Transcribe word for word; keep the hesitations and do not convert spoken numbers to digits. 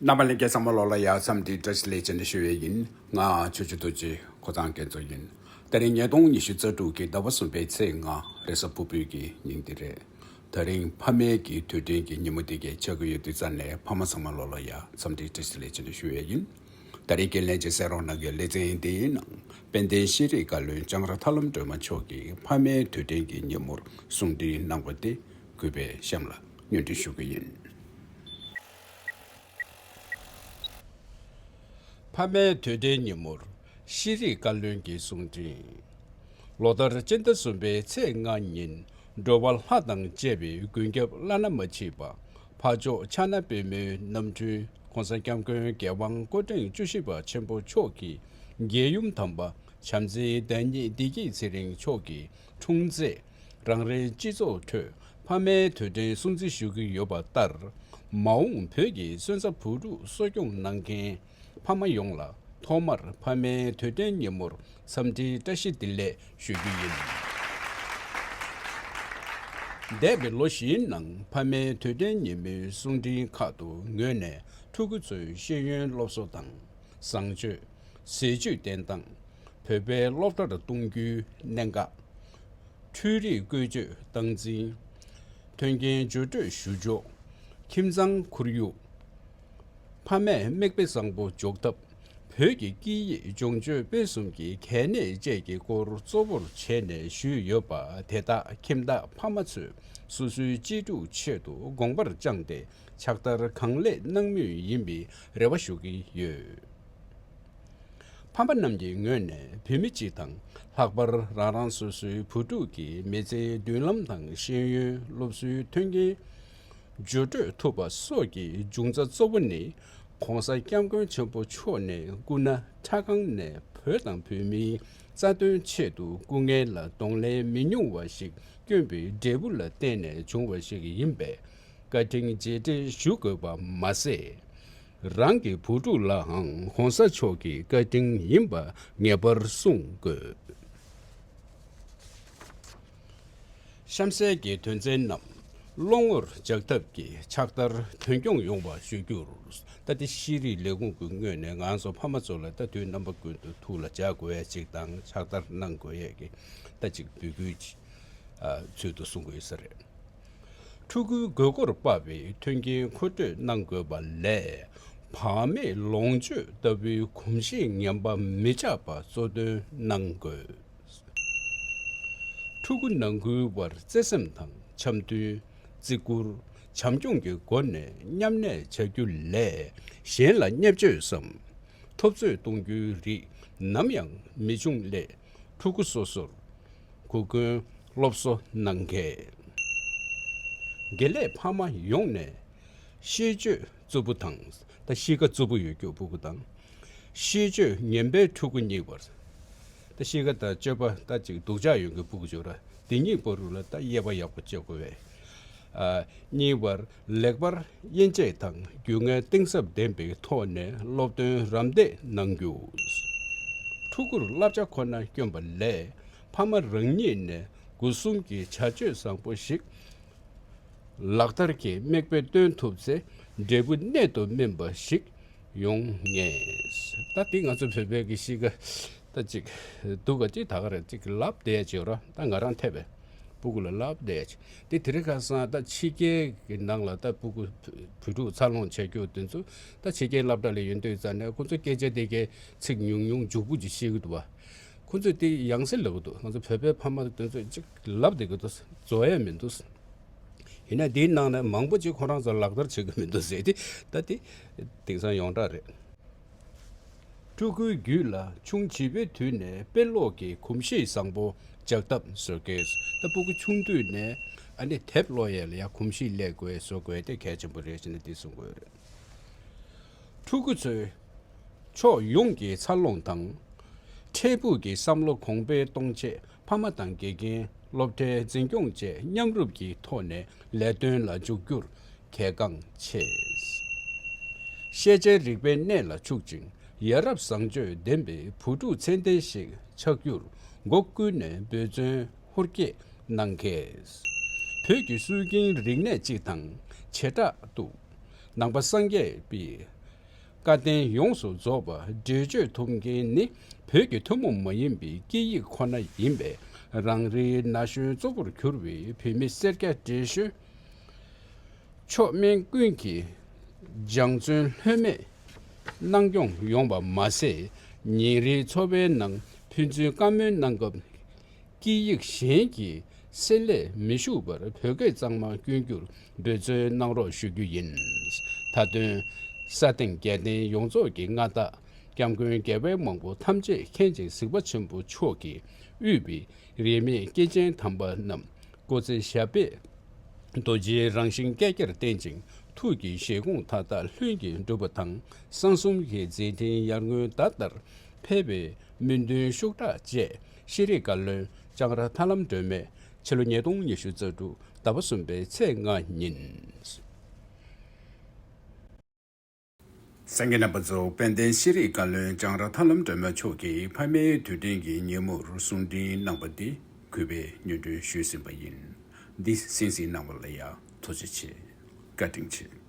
རྣམ་པ་ལྷན་རྒྱས་ཚང་མ་ལོ་ལ་ཡ་འཚམས་འདྲི་བཀྲ་ཤིས་བདེ་ལེགས་ཅེས་ཞུ་བའི་ཡིན། ང་ཆོས་རྗེ་རྡོ་རྗེ་ཁོ་ཚང་སྐལ་རྫོགས་ཡིན། ད་རིང་ཉིས་སྟོང་ཉི་ཤུ་རྩ་དྲུག་གི་ཟླ་བ་གསུམ་པའི་ཚེས་ལྔ་རེས་གཟའ་ཕུར་བུའི་གི་ཉིན་འདི་རེད། ད་རིང་ཕ་མའི་གི་དུས་དྲན་གྱི་ཉིན་མོ་འདི་གའི་ཆགས་ཀྱི་ཡོད་དུས་ཙང་ནས་ཕ་མ་ཚང་མ་ལོ་ལ་ཡ་འཚམས་འདྲི་བཀྲ་ཤིས་བདེ་ལེགས་ཅེས་ཞུ་བའི་ཡིན། ད་རིང་གི་ལྷན་རྒྱས་གསན་རོགས་གནང་གི་ལེ་ཚན་འདིའི་ནང་དཔལ་ལྡན་ཤེས་རིག་བཀའ་བློན་ལྕང་ར་ཐར་ལམ་སྒྲོལ་མ་མཆོག་གིས་ཕ་མའི་དུས་དྲན་གྱི་ཉིན་མོར་གསུང་འཕྲིན་གནང་བ་དེ་གུས་པས་གཤམ་ལ་སྙན་སྒྲོན་ཞུ་གི་ཡིན། ཕ་མའི་དུས་དྲན་ཉིན་མོར་ཤེས་རིག་བཀའ་བློན་གྱི་གསུང་འཕྲིན། ལོ་ལྟར་སྤྱི་ཟླ་གསུམ་པའི་ཚེས་ལྔ་ཉིན་འགྲོ་བ་ལྷ་དང་བཅས་པའི་མགོན་སྐྱབས་བླ་ན་མ་མཆིས་པ་འཕགས་མཆོག་ཕྱག་ན་པདྨོའི་རྣམ་འཕྲུལ་༸གོང་ས་༸སྐྱབས་མགོན་རྒྱལ་དབང་སྐུ་ཕྲེང་བཅུ་བཞི་པ་ཆེན་པོ་མཆོག་གི་རྒྱལ་ཡུམ་དམ་པ་བྱམས་བརྩེའི་བདག་ཉིད་བདེ་སྐྱིད་ཚེ་རིང་མཆོག་གི་འཁྲུངས་ཚེས། རང་རེའི་སྤྱི་ཚོགས་ཁྲོད་ཕ་མའི་དུས་དྲན་སྲུང་བརྩི་ཞུ་གི་ཡོད་པ་ལྟར། མ་འོངས་བོད་ཀྱི་སོན་རྩ་བུ་ཕྲུག་གསོ་སྐྱོང་གནང་མཁན་ཕ་མ་ཡོངས་ལ་ཐོག་མར་ཕ་མའི་དུས་དྲན་ཉིན་མོར་འཚམས་འདྲིའི་བཀྲ་ཤིས་བདེ་ལེགས་ཞུ་རྒྱུ་ཡིན། འདས་པའི་ལོ་བཞིའི་ནང་ཕ་མའི་དུས་དྲན་ཉིན་མོའི་གསུང་འཕྲིན་ཁག་ཏུ་ངོས་ནས་ཕྲུ་གུ་ཚོའི་ཤེས་ཡོན་སློབ་གསོ་དང་བཟང་སྤྱོད། ཟས་བཅུད་བསྟེན་སྟངས། བོད་པའི་སློབ་གྲྭར་གཏོང་རྒྱུའི་གནད་འགག་འཕྲུལ་རིག་བཀོལ་སྤྱོད་སྟངས་འཛིན། མཐུན་རྐྱེན་བརྒྱུད་སྤྲོད་ཞུ་ཕྱོགས། ཁྱིམ་ཚང་ཁོར་ཡུག་ཕ་མས་མིག་དཔེ་བཟང་པོ་འཇོག་ཐབས། བོད་ཀྱི་སྐད་ཡིག་སྦྱོང་སྤྱོད་སྤེལ་གསུམ་གྱི་གལ་གནད་བཅས་ཀྱི་སྐོར་གཙོ་བོར་བྱས་ནས་ཞུས་ཡོད་པ་དེ་དག་ཁྱིམ་བདག་ཕ་མ་ཚོས་སོ་སོའི་གཅེས་ཕྲུག་ཆེད་དུ་དགོངས་པར་བཅངས་ཏེ་ཕྱག་བསྟར་གང་ལེགས་གནང་མུས་ཡིན་པའི་རེ་བ་ཞུ་གི་ཡོད། ཕ་མ་རྣམས་ཀྱི་ངོས་ནས་བུད་མེད་སྤྱི་དང་ལྷག་པར་རང་རང་སོ་སོའི་བུ་ཕྲུག་གི་མི་ཚེའི་མདུན་ལམ་དང་ཤེས་ཡོན་སློབ་གསོའི་མཐུན་རྐྱེན་བརྒྱུད་སྤྲོད་ཐུབ་པ་སོགས་ཀྱི་འབྱུང་རྩ་གཙོ་བོ་ནི་༸གོང་ས་༸སྐྱབས་མགོན་ཆེན་པོ་མཆོག་ནས་སྐུ་ན་ཕྲ་སྒང་ནས་བོད་དང་བོད་མིའི་རྩ་དོན་ཆེད་དུ་སྐུ་ངལ་ལ་གདོང་ལེན་མི་ཉུང་བ་ཞིག་བསྐྱོན་པའི་འབྲས་བུ་ལ་བརྟེན་ནས་བྱུང་བ་ཞིག་ཡིན་པས། བཀའ་དྲིན་རྗེས་དྲན་ཞུ་དགོས་པ་མ་ཟད། རང་གི་བུ་ཕྲུག་ལའང་༸གོང་ས་མཆོག་གི་བཀའ་དྲིན་ཡིན་པ་ངེས་པར་གསུང་དགོས། གཤམ་གསལ་གྱི་དོན་ཚན་རྣམས་བློ་ངོར་འཇགས་ཐབས་ཀྱིས་ཕྱག་བསྟར་དོན་འཁྱོངས་ཡོང་བ་ཞུ་རྒྱུར། ད་ལྟ་ཤེས་རིག་ལས་ཁུངས་ཀྱི་ངོས་ནས་ང་ཚོ་ཕ་མ་ཚོ་ལ་ད་དུས་རྣམ་པ་ཀུན་ཏུ་ཐུགས་ལ་འཇགས་དགོས་ཡ་ཅིག་དང་ཕྱག་བསྟར་གནང་དགོས་ཡ་གི་ད་ཅིག་འབོད་སྐུལ་ཨ་ཚུལ་དུ་གསུང་གི་ཡོད་ས་རེད། ཕྲུ་གུའི་དགོས་མཁོར་དཔག་པའི་མཐུན་རྐྱེན་མཁོ་སྤྲོད་གནང་དགོས་པ་ལས། བག་མེད་ལོངས་སྤྱོད་ལྟ་བུའི་གོམས་གཤིས་ངན་པ་མི་ཆགས་པ་གཙོ་འདོན་གནང་དགོས། ཕྲུ་གུ་ནང་ཁུལ་བར་བརྩེ་སེམས་དང་འཆམ་མཐུན། བརྩི་བཀུར། བྱམས་སྐྱོང་གི་སྒོ་ནས་མཉམ་གནས་བྱ་རྒྱུ་ལས། གཞན་ལ་བརྙས་བཅོས་སམ། འཐབ་རྩོད་གཏོང་རྒྱུའི་རིགས་ནམ་ཡང་མི་འབྱུང་སླད། ཕྲུ་གུ་སོ་སོར་གོ་སྐོན་སློབ་གསོ་གནང་གལ། དགེ་ལས་ཕ་མ་ཡོངས་ནས་ཤེས་སྤྱོད་རྩུབ་པོ་དང་ད་གཤིས་ཀ་རྩུབ་པོ་ཡོད་རྒྱུ་ཕྲུ་གུ་དང་། ཤེས་སྤྱོད་ངན་པའི་ཕྲུ་གུ་གཉིས་བར། ད་གཤིས་ཀ་དང་སྤྱོད་པ་ད་ཅིག་སྡུག་ཅག་ཡོང་གི་ཕྲུ་གུ་ཅིག་ཡོད་ར། དེ་གཉིས་བར་རུ་ལ་ད་དབྱེ་བ་ཡག་པོ་བྱེད་དགོས་པས། ཨ། གཉིས་བར་ལེགས་པར་དབྱེ་འབྱེད་དང་རྒྱུས་མངའ་གཏིང་ཟབ་ལྡན་པའི་ཐོག་ནས་སློབ་སྟོན་རམ་འདེགས་གནང་རྒྱུ། ཕྲུ་གུར་བསླབ་བྱ་ཁོ་ན་བསྐྱོན་པ་ལས་ཕ་མ་རང་ཉིད་ནས་སྒོ་གསུམ་གྱི་བྱ་སྤྱོད་བཟང་པོ་ཞིག་ལག་བསྟར་གྱིས་མིག་དཔེ་སྟོན་ཐུབ་ཚེ་འབྲས་བུ་གནད་དུ་སྨིན་པ་ཞིག་ཡོང་ངེས། ད་དེ་ང་ཚོ་བོད་པའི་གི་གཤིས་ཀ་ད་ཅིག་སྡུག་ག་ཅིག་ད་ག་རེད། ཅིག་ལབ་བསྡད་ཡ་ཅིག་ཡོད་ར། ད་ང་རང་འཐད་པས་སྤུ་གུ་ལ་ལབ་བསྡད་ཡ་ཅིག་དེ་དེ་རིང་ཁ་སང་ད་ཕྱི་རྒྱལ་གི་ནང་ལ་ད་སྤུ་གུ་བུ་ཕྲུག་འཚར་ལོངས་བྱ་རྒྱུ་དེ་ཚོ་ད་ཕྱི་རྒྱལ་སློབ་གྲྭ་ལ་ཡོང་དུས་ཙང་ནས་ཁོ་ཚོ་སྐད་ཆ་དེ་གའི་ཚིག་ཉུང་ཉུང་མགྱོགས་པོ་ཅིག་ཤེས་ཀྱི་འདུག་བ། ཁོ་ཚོས་དེ་ཡང་སེ་ལབ་ཀྱི་འདུག་ང་ཚོ་བོད་པའི་ཕ་མ་དེ་ཚོས་ཅིག་ལབ་བསྡད་ཀྱི་འདུག་རྫོགས་ཡ་མི་འདུག་ཡིན་ན་དེའི་ནང་ནས་མང་པོ་ཅིག་ཁོ་རང་ཚོ་ལག་བསྟར་བྱེད་ཀྱི་མི་འདུག་ཟེར་ཏེ་ད་དེ་དེང་སང་ཡོངས་གྲགས་རེད། ཕྲུ་གུའི་རྒྱུད་ལ་ཆུང་བྱིས་པའི་དུས་ནས་དཔེ་ཀློག་གི་གོམས་གཤིས་བཟང་པོ་འཇགས་ཐབས་བཟོ་དགོས། ད་སྤུ་གུ་ཆུང་དུས་ནས་ཨ་ནི་དེབ་ཀློག་ཡས་ལ་ཡ་གོམས་གཤིས་སླེབས་དགོས་བཟོ་དགོས་དེ་གལ་ཆེན་པོ་རེད་ཅེས་ནས་འདི་གསུང་དགོས་རེད། ཕྲུ་གུ་ཚོའི་ཕྱོགས་ཡོངས་ཀྱི་འཚར་ལོངས་དང་། འཕྲལ་ཕུགས་ཀྱི་བསམ་བློ་གོང་འཕེལ་གཏོང་ཆེད་ཕ་མ་དང་དགེ་རྒན་སློབ་གྲྭའི་འཛིན་སྐྱོང་བཅས་མཉམ་རུབ་ཀྱི་ཐོག་ནས་ལས་དོན་ལ་འཇུག་རྒྱུར་གལ་འགངས་ཆེ། ཤེས་བྱའི་རིག་པའི་གནས་ལ་ཕྱུག་ཅིང་ཡ་རབས་བཟང་སྤྱོད་ལྡན་པའི་བུ་ཕྲུག་ཚད་ལྡན་ཞིག་ཆགས་རྒྱུར་སྒོ་ཀུན་ནས་འབད་བརྩོན་ཧུར་སྐྱེད་གནང་གལ། བོད་ཀྱི་སྲོལ་རྒྱུན་རིག་གནས་སྤྱི་དང་བྱེ་བྲག་ཏུ། ནང་པ་སངས་རྒྱས་པའི་ བཀའ་བསྟན་ཡོངས་སུ་རྫོགས་པ་འགྲེལ་བརྗོད་ཐུབ་མཁན་ནི་བོད་ཀྱི་ཐུན་མོང་མ་ཡིན་པའི་སྐད་ཡིག་ཁོ་ན་ཡིན་པས། རང་རེའི་ན་གཞོན་གཙོ་བོར་གྱུར་པའི་བོད་མི་སེར་སྐྱ་བགྲེས་གཞོན་ཕྱོགས་མེད་ཀུན་གྱིས་སྦྱང་བརྩོན་ལྷོད་མེད་གནང་སྐྱོང་ཡོང་བ་མ་ཟད། ཉིན་རེའི་འཚོ་བའི་ནང་ཕན་ཚུན་བཀའ་མོལ་གནང་སྐབས། སྐད་ཡིག་གཞན་གྱི་སེམས་ལས་མི་ཤུགས་པར་བོད་སྐད་གཙང་མ་བསྐྱོན་རྒྱུར་འབད་བརྩོན་གནང་རོགས་ཞུ་རྒྱུ་ཡིན། མཐའ་དོན། ས་སྟེང་རྒྱལ་བསྟན་ཡོངས་རྫོགས་ཀྱི་མངའ་བདག་སྐྱབས་མགོན་རྒྱལ་བའི་མང་པོ་ཐམས་ཅད་མཁྱེན་ཅིང་གཟིགས་པ་ཆེན་པོ་མཆོག་གིས་དབུས་པའི་རིས་མེད་སྐྱེས་ཆེན་དམ་པ་རྣམས་སྐུ་ཚེ་ཞབས་པད་རྡོ་རྗེའི་རང་བཞིན་བསྐལ་བརྒྱར་བརྟན་ཅིང་ཐུགས་ཀྱི་བཞེད་དགོངས་མཐའ་དག་ལྷུན་གྱིས་འགྲུབ་པ་དང་། གསང་གསུམ་གྱི་མཛད་འཕྲིན་ཡར་ངོའི་ཟླ་ལྟར་འཕེལ་བའི་སྨོན་འདུན་ཤུགས་དྲག་བཅས། ཤེས་རིག་བཀའ་བློན་ལྕང་ར་ཐར་ལམ་སྒྲོལ་མས་ཕྱི་ལོ་ཉིས་སྟོང་ཉི་ཤུ་རྩ་དྲུག་ཟླ་བ་གསུམ་པའི་ཚེས་ལྔ་ཉིན། གསན་མཁན་རྣམ་པ་ཚོ། དཔལ་ལྡན་ཤེས་རིག་བཀའ་བློན་ལྕང་ར་ཐར་ལམ་སྒྲོལ་མ་མཆོག་གིས་ཕ་མའི་དུས་དྲན་གྱི་ཉིན་མོར་གསུང་འཕྲིན་གནང་བ་འདི་གུས་པས་སྙན་སྒྲོན་ཞུས་ཟིན་པ་ཡིན། འདི་གསན་གཟིགས་གནང་བ་ལ་ཡང་ཐུགས་རྗེ་ཆེ། བཀའ་དྲིན་ཆེ།